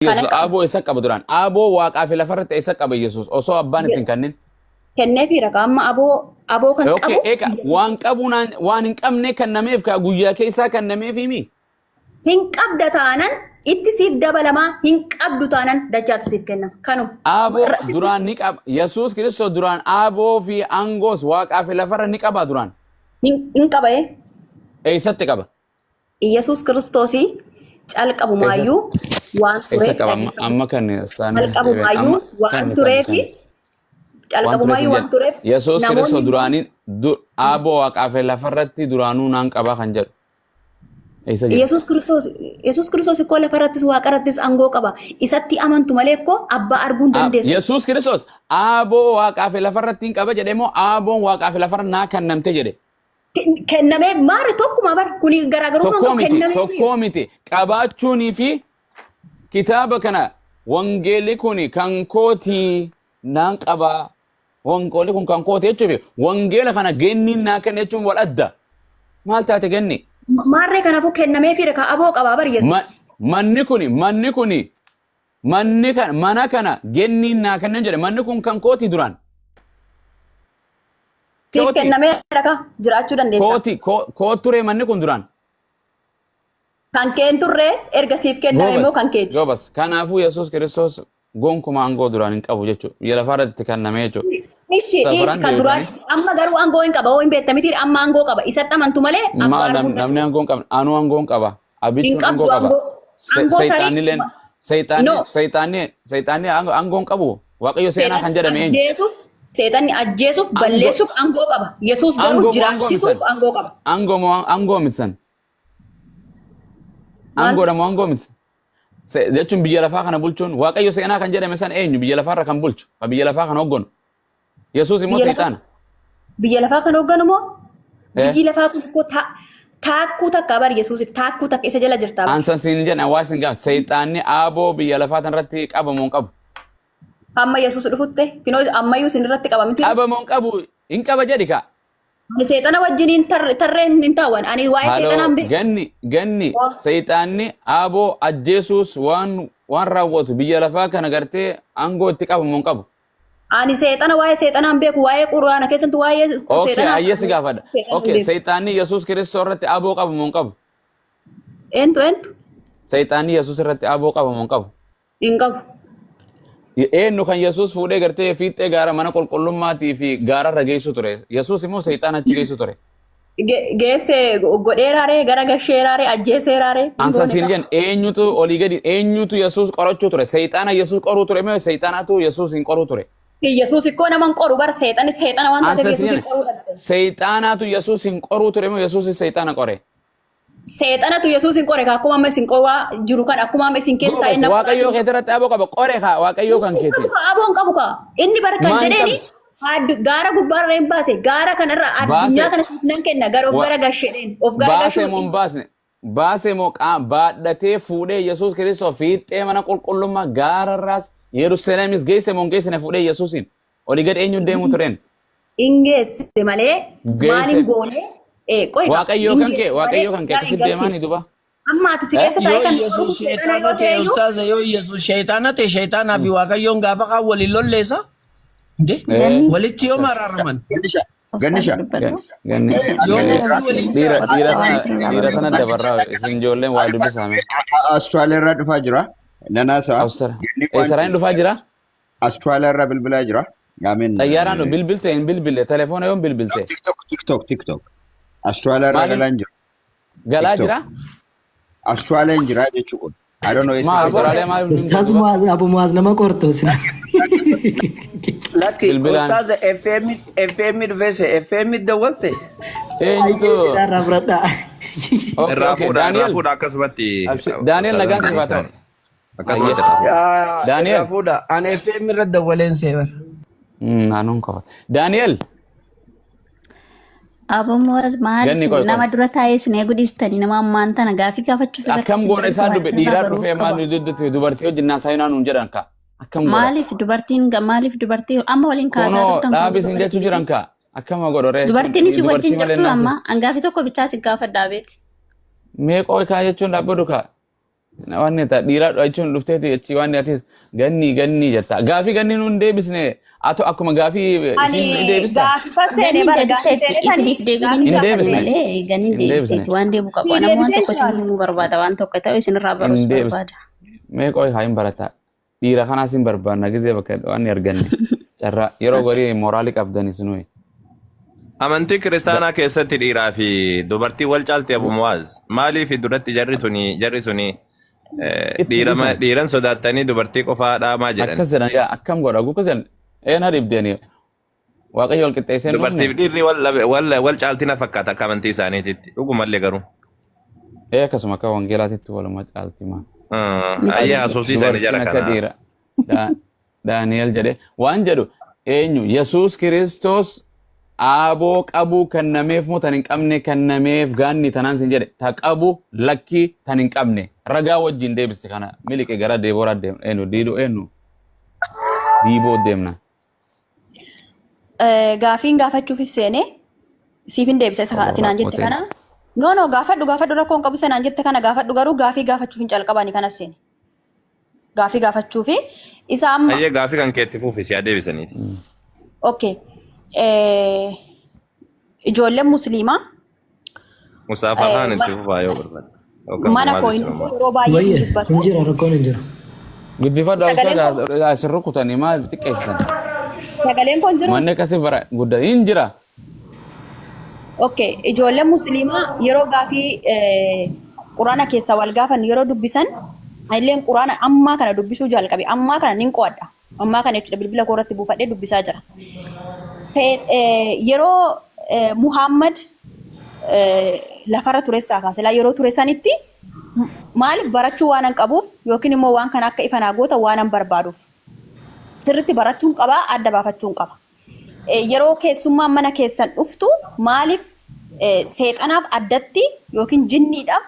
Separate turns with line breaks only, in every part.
Yesuus
Kana qaba.
aaboo eessa qaba duraan? Aaboo waaqaa fi lafarratti eessa qaba Yesuus osoo abbaan ittiin kennin?
Kenneefiira ka amma aboo kan
Okay,
qabu
eeka
Yesuus.
waan qabu naan waan hin qabne kennameef ka guyyaa keessaa kennameef himi.
Hin qabda taanan itti siif dabalamaa, hin qabdu taanan dachaatu siif kennama. Kanuma.
Aaboo duraan ni qaba. Yesuus Kiristoos duraan aaboo fi aangoos waaqaa fi lafarra ni qaba duraan.
Hin qaba ee.
Eessatti qaba?
Yesuus Kiristoosii calqabumaayyuu waan
Eessa
tureef
qaba? Amma amma kan
calqabumaayyuu
amma
waan
kan kan
tureef
kan waan tureef
calqabumaayyuu
hin
waan
jedhu.
tureef
Yesuus Kiristoos
namoonni
duraanii aaboo waaqaa fi lafarratti duraanuu naan qaba kan jedhu. Eessa jira?
Yesuus Kiristoos ikkoo lafarrattis waaqarrattis aangoo qaba. Isatti amantu malee ikkoo abbaa arguu hin dandeessu.
Yesuus Kiristoos aaboo waaqaa fi lafarratti hin qaba jedhee moo aaboon waaqaa fi lafarra naa kennamte jedhe?
Kennamee maari tokkuma bara kuni garaagarummaa
Tokkoo
hin qabu
miti,
kennamee.
Tokkoo miti. Qabaachuunii fi kitaaba kana wangeelli kun kan kootii naan qabaa. Wangeelli kun kan kooti jechuuf wangeela kana genniin naa kenne jechuun wal adda. Maal taate genni?
Maarree kanaafuu kennamee fi ka aboo qabaa bar Yesuus.
Manni kuni manni kana mana kana genniin naa kennan jedhe, manni kun kan kooti duraan.
Siif
Kooti.
kennamee ka jiraachuu dandeessa.
Kooti koo ture manni kun duraan.
Kan keen turre erga siif kenname immoo kan keeti.
Goobas. Kanaafuu Yesuus Kiristoos gonkumaa aangoo duraan hin qabu jechuudha. Biyya lafaa irratti kenname jechuudha.
Ishi dhiisi
Safaraan
kan duraan
deebitanii.
Amma garuu aangoo hin qaba, hoo hin beekta miti, amma aangoo qaba. Isatti amantu malee abbaa
Ma
arguu hin
namni aangoo hin qabne, anuu aangoo hin qaba.
Hin
Abittuun
qabdu
aangoo qaba.
aangoo. Aangoo tarii
Seexaanilleen seexaanni
No.
seexaanni seexaanni aangoo hin qabu. Waaqayyo seenaa kan jedhame eenyu?
Ajjeesuuf, seexanni ajjeesuuf,
Aangoo
balleessuuf aangoo qaba. Yesuus garuu
aangoo moo aangoo
jiraachisuuf
mitsan?
aangoo qaba.
Aangoo moo aangoo mitsan?
Maal?
Aangoodha moo aangoo miti? Jechuun biyya lafaa kana bulchuun Waaqayyo seenaa kan jedhame san eenyu biyya lafaarra kan bulchu? Kan biyya lafaa kan hoogganu. Yesuus immoo
Biyya lafaa
seexaana.
Biyya lafaa kan hoogganu moo?
Eh?
Biyyi lafaa kun ikkoo taakkuu takka bar Yesuusiif taakkuu takka isa jala jirtaa bar.
Ansan siin jedhan waa isin gaafa seexaanni aaboo biyya lafaa tanarratti qabamoo hin qabu.
Hamma Yesuus dhufutte kinoo ammayyuu isin irratti qaba miti.
Qabamoo hin qabu, hin qaba jedhi kaa.
Ani seexana wajjiniin tarreen hin taa'an. Ani waa'ee seexanaa
Haloo
hin beeku.
Ganni seexaanni aaboo ajjeesuus waan raawwatu biyya lafaa kana gartee aangoo itti qabamoo hin qabu.
Ani seexana waa'ee seexanaa hin beeku. Waa'ee quraana keessattuu waa'ee
Okay,
seexanaa
ayyee si gaafadha.
seexana hin
Okay,
beeku.
seexaanni Yesuus Kiristoos irratti aaboo qabu moo hin qabu?
Eentu eentu?
Seexaanni Yesuus irratti aaboo qabu moo hin qabu?
Hin qabu.
Eenyu kan Yesuus fuudhee gartee fiixee gaara mana qulqullummaatii fi gaararra geessu ture? Yesuus immoo seexaana achi geessu ture.
Geesse godheeraaree, gara gasheeraaree, ajjeeseeraaree hin
Ansan
goone
siin
qaba.
jenna, eenyutu olii gadi eenyutu Yesuus qorachuu ture? Seexaana Yesuus qoruu ture moo seexaanatu Yesuus hin qoruu ture?
Yesuus ikkoo nama hin qoru bar, seexanni seexana waan taateef
Ansan siin
Yesuus hin
jenna,
qoruu danda'e.
seexaanaatu Yesuus hin qoruu ture moo Yesuus seexaana qore?
Seexanatu Yesuus hin qore akkuma amma isin qoraa jiru kan akkuma amma isin keessa taa'ee
Goobas
nama
Waaqayyoo keetii irratti aboo qaba, qore kaa Waaqayyoo kan
Hin
keetii.
qabu kaa, aboo hin qabu kaa. Inni bara kan
Maa hin
jedheeni
qabne?
Gaara gubbaarra hin baase, gaara kanarra addunyaa
Baase
kana siif nan kenna gara of gara gashedheen of gara
baase
gashuu
moo hin baasne? Baase moo baadhatee fuudhee Yesuus Kiristoos fiixee mana qulqullummaa gaararraas Yerusaalemis geesse moo hin geessine fuudhee Yesuusiin? Olii gad eenyu deemu tureen?
Hin geesse malee maal hin
Geesse.
goone, qoy kaa
Waaqayyoo
hin
kan kee
geesse malee
Waaqayyoo kan kee
gara hin
akkasitti deemaa
galchine.
ni duba.
Amma ati si
Eh?
keessa taa'ee
Yoo
kan
Yesuus
qoru seexana
sheexaana
yoo
ta'e
ta'e iyyuu
ustaaza, yoo Yesuus sheexaana ta'e, sheexaanaa fi Waaqayyoon gaafa kaan waliin lolleessa. Nde
Eh?
Ganni
walitti yoo maraaraman
Gannisha,
ustaaz
Gannisha.
dubbadhu.
Ganni
yoo
ganni
ofii waliin
dhiira dhiira
Waan
tana
isin
dhiira
gaafadhu.
tana dabarraa isin ijoolleen waa dubbisaame.
Austraaliyaa irraa dhufaa jira. Nanaasa.
Awustara.
Ganni waan
Eessaraan dhufaa jira?
Austraaliyaa irraa bilbilaa jira. Gaamin
Xayyaaraan bilbilte hin bilbille, telefoona yoon bilbilte?
TikTok, TikTok, TikTok. Austraaliyaa irraa
Maaliin
galaan jira.
galaa
TikTok.
jira?
Austraaliyaan jira jechuun kun. I don't know eessa
Maa
keessa.
Austraaliyaa maaliif bilbilte
Ustaaz
duba?
Muaz, Abu Muaz nama qortu sila.
Lakki
Bilbilaan
ustaaza, FM FM dhufeesse, FM dawwalte.
Eenyutu?
Ayyee irraa fudhadhaa.
Okay,
Irraa
okay,
fuudha, irraa
Daani'el.
fuudha akkasumatti.
Daani'el, nagaan
Ustaazaan
siif haa ta'u.
isaanii. Akkasumatti
Ayyee.
irraa fuudha.
Irraa
Daani'el.
fuudha. Ani FM irra dawwaleen seebar.
Naannoon qofa. Daani'el.
Abu Muaz, maal
Ganni
isin
qoy qoy.
nama dura taa'ee isin eeguu dhiistanii nama ammaan tana gaafii gaafachuuf
Akkam
isin
goona
bira
isaa
dhufe
dubbe
isin irraa
dhiiraa
baruu
dhufee maal
qaba.
nu duddutti dubartii wajjin naasaayinaa nuun jedhan kaa. Akkam godha?
Maaliif dubartii amma waliin kaasaa
Kunoo
turtan kun
dhaabi isin
dubartii
jechuu jiran
miti.
kaa. Akkama godhu ree?
Dubartiin isin
Dubartii
wajjin
malee
jirtu amma
naasis.
an gaafii tokko bichaa si gaafadhaa beeti.
Mee qoy kaa jechuun dhaabbadu kaa. Waan ta dhiiraa jechuun dhufteeti achi waan atis ganni ganni jetta. Gaafii ganni nuun deebisne ato akkuma gaafii
Ani
isiin ni deebista.
gaafii fasseene
Ganni
bara gaafii
deebisteetti
seene tani
isiniif deebiin
gaafii
hin
Hin
gaafadhu
deebisne.
gaafadhe.
malee ganni
Hin deebisne.
deebisteetti waan deebu qabu.
Ni
Anammoo waan
deebiseen
tokko isin
jiraata.
himuu barbaada waan tokko ta'u isinirraa
Hin
barus
deebisne.
barbaada.
Mee qoy haa hin barataa. Dhiira kanaas hin barbaanna gizee bakka waan hin arganne. Carraa yeroo gorii mooraalii qabdanis nuyi.
Amantii kiristaanaa keessatti dhiiraa fi dubartii wal caalti Abu Muwaaz. Maaliif duratti jarri suni
Itti dhiisan.
dhiiran sodaattanii dubartii qofaa dhaamaa jedhan.
Akkas jedhan yaa akkam godha gukka jedhan ee na dhibdeeni. Waaqayyo wal qixxeessee hin
Dubartiif
dhufne.
dhiirri wal caalti na fakkaata akka amantii isaaniititti. Dhugumallee garuu.
Ee akkasuma akka wangeelaatitti waluma caalti maa.
Ayyaa asuusii isaanii
Dubartiin
jara
akka
kana.
dhiira. Daani'el jedhe waan jedhu eenyu Yesuus Kiristoos aaboo qabuu kennameef moo tan hin qabne kennameef gaanni tanaan sin jedhe ta qabu lakkii tan hin qabne ragaa wajjin deebiste kana miliqe gara deeboraa deemna eenyu diidoo eenyu diiboo deemna.
Gaafiin gaafachuufis seenee siif hin deebisa isa ati naan jette kana. No, no, gaafadhu, gaafadhu, rakkoo hin qabu. Isa naan jette kana gaafadhu, garuu gaafii gaafachuuf hin calqabani kanas seene. Gaafii gaafachuufi isa amma.
Ayyee, gaafii kan keetti fuufi si adeebisaniiti.
Okay. Ijoolleen musliimaa
Mustaafaa kaan itti fufaa yoo barbaade. Yookaan
mana koo hin
Muwaazis
dhufu
immoo.
yeroo baay'ee hin
Wayye
dubbatu.
hin jira, rakkoon hin jiru.
Guddifadhu.
Sagaleen
Awustaa isin rukutanii maal xiqqeessitan?
Sagaleen koo hin jiru.
Manni akkasii bara guddaa hin jira.
Okay, ijoolleen musliimaa yeroo gaafii quraana keessaa wal gaafan yeroo dubbisan, anilleen quraana ammaa kana dubbisuu jalqabe. Ammaa kana nin qo'adha. Ammaa kana jechuudha bilbila koo irratti buufadhee dubbisaa jira. Yeroo Muhammad lafarra turessaa kaaselaa yeroo ture sanitti maaliif barachuu waan an qabuuf yookiin immoo waan kana akka ifa naa goota waan an barbaaduuf sirriitti barachuun qabaa, adda baafachuun qaba. Yeroo keessummaan mana keessan dhuftu maaliif seexanaaf addatti yookiin jinniidhaaf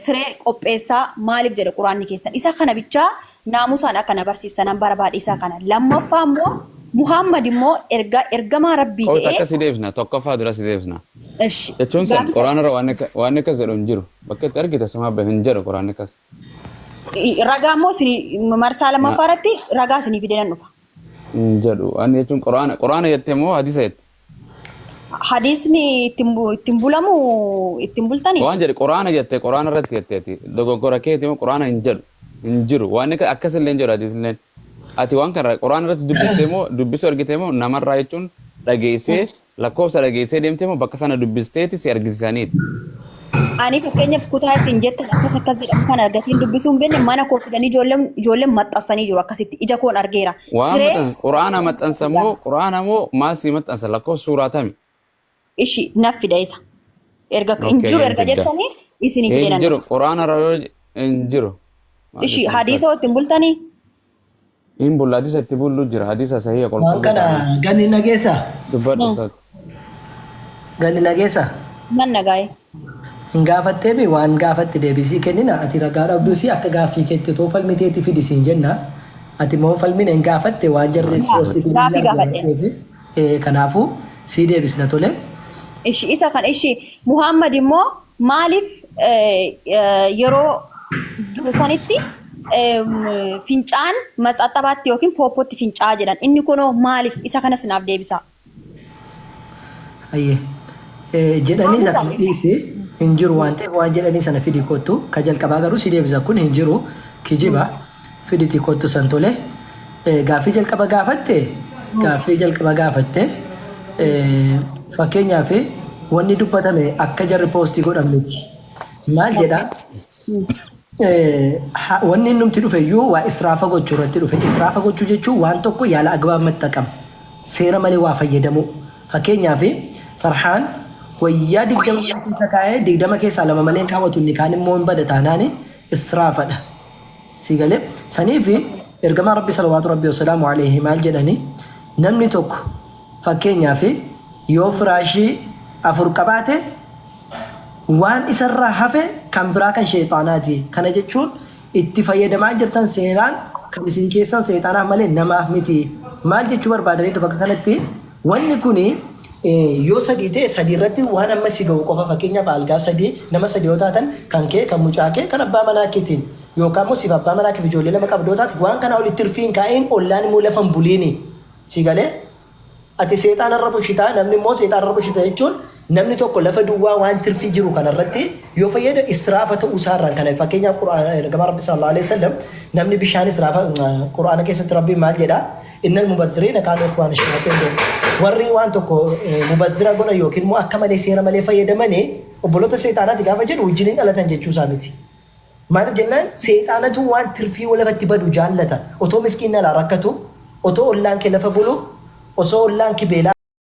siree qopheessaa maaliif jedhe quraanni keessan? Isa kana bichaa naamusaan akka na barsiistan nan barbaada isa kana. Lammaffaa immoo Muhammad immoo erga ergamaa rabbii
Qoota
ta'ee
akka si deebisna, tokkoffaa dura si deebisna.
Ishi.
Jechuun san
Gaafii
quraana irra waan akkas jedhu hin jiru. Bakka itti argite sama hin jedhu quraanni akkas.
Ragaa immoo isinii marsaa lammaffaa irratti ragaa isinii fidee nan dhufa.
Hin jedhu. Waan jechuun quraana jettee moo hadiisa jette?
Hadiisni ittiin bulamu ittiin bultanii.
Waan jedhe quraana jettee quraana irratti jetteeti. Dogoggora keeti moo quraana hin jedhu. Hin jiru. Waan akkas illee hin jedhu hadiisni. Ati waan kana quraana irratti dubbistee moo dubbisuu argitee moo namarraa jechuun dhageessee lakkoofsa dhageessee deemtee moo bakka sana dubbisteeti si argisiisaniiti?
Ani fakkeenyaaf kutaa isin jettan akkas akkas jedhamu kana argatiin dubbisuu hin beekne, mana koo fidanii ijoolleen maxxansanii jiru, akkasitti ija koon argeera.
Waan
Siree
maxxansa quraana maxxansa moo quraana moo maal si maxxansa, lakkoofsa suuraa tami?
Ishi naf fida isa. Erga hin
Okay,
jiru
hin
erga
fidda.
jettanii isinii fidee
Hin
nan
jiru
dhufa.
quraana irra yoo hin jiru. Maal
Ishi
jechuun
hadiisa ittiin bultanii.
Hin bulla, hadiisa itti bullu jira, hadiisa sahiha
Waan
qulqulluu
kana
ta'an.
ganni nageessa.
Dubbadhu ustaz.
Ganni nageessa.
Nan nagaa'e.
Hin gaafatteemi, waan gaafatte deebisii kennina. Ati ragaa dhabduusi akka gaaffii keetti otoo falmiteetti fidi siin jenna. Ati immoo falmina hin gaafatte waan jarri post kun
Gaafii
hin
gaafadhe.
argine. Kanaafuu sii deebisna, tole.
Ishi isa kan ishi Muhammad immoo maaliif yeroo jiru sanitti fincaan matsaxabaatti yookiin pooppootti fincaa jedhan? Inni kunoo maaliif? Isa kanas naaf deebisaa.
Hayyee. Jedhanii sana dhiisi, hin jiru waan ta'eef waan jedhanii sana fidi kottu. Ka jalqabaa garuu si deebisa, kun hin jiru, kijiba, fiditi kottu san, tole. Gaaffii jalqaba gaafatte, gaaffii jalqaba gaafatte, fakkeenyaaf wanni dubbatame akka jarri post godhan miti. Maal jedhaa? Wanni innumti dhufe iyyuu waa israafa gochuu irratti dhufe. Israafa gochuu jechuun waan tokko yaala agbaa maxxaqam. Seera malee waa fayyadamuu. Fakkeenyaaf Farhaan wayyaa 20 mana keessa kaa'ee 20 keessaa lama malee hin kaawwatu, inni kaan immoo hin bada taanaan israafadha. Si galee? Saniif ergamaan Rabbi salawaatu Rabbi wasalaamu alayhi maal jedhani? Namni tokko fakkeenyaaf yoo firaashii afur qabaate waan isarraa hafe kan biraa kan sheexaanaati. Kana jechuun itti fayyadamaa jirtan seeraan kan isin keessan seexaanaaf malee namaaf miti. Maal jechuu barbaadaniitu bakka kanatti wanni kuni yoo sadii ta'e sadii irratti waan amma si ga'u qofa, fakkeenyaaf algaa sadii nama sadii yoo taatan kan kee, kan mucaa kee, kan abbaa manaa keetiin. yookaan immoo siif abbaa manaa keef ijoollee lama qabdoo taate, waan kanaa olitti tirfii hin kaa'iin, ollaan immoo lafa hin buliini. Si galee? Ati seexaana irra bushitaa, namni immoo seexaana irra bushita jechuun namni tokko lafa duwwaa waan tirfii jiru kanarratti yoo fayyada israafa ta'uu isaarraan kana. Fakkeenyaaf, Qur'aana ergamaa Rabbi sallallahu alaihi wasallam, namni bishaan israafa, Qur'aana keessatti Rabbiin maal jedha? Innal mubadhiriina kaanu ikhwaana shayaaxiin jedha. Warri waan tokko mubadhira godhan yookiin immoo akka malee seera malee fayyadamanii obboloota seexaanaati gaafa jedhu, wajjiniin dhalatan jechuu isaa miti. Maaliif jennaan, seexaanatu waan tirfii lafatti badu jaallata. Otoo miskiinni alaa rakkatu, otoo ollaan kee lafa bulu, osoo ollaan kee beelaa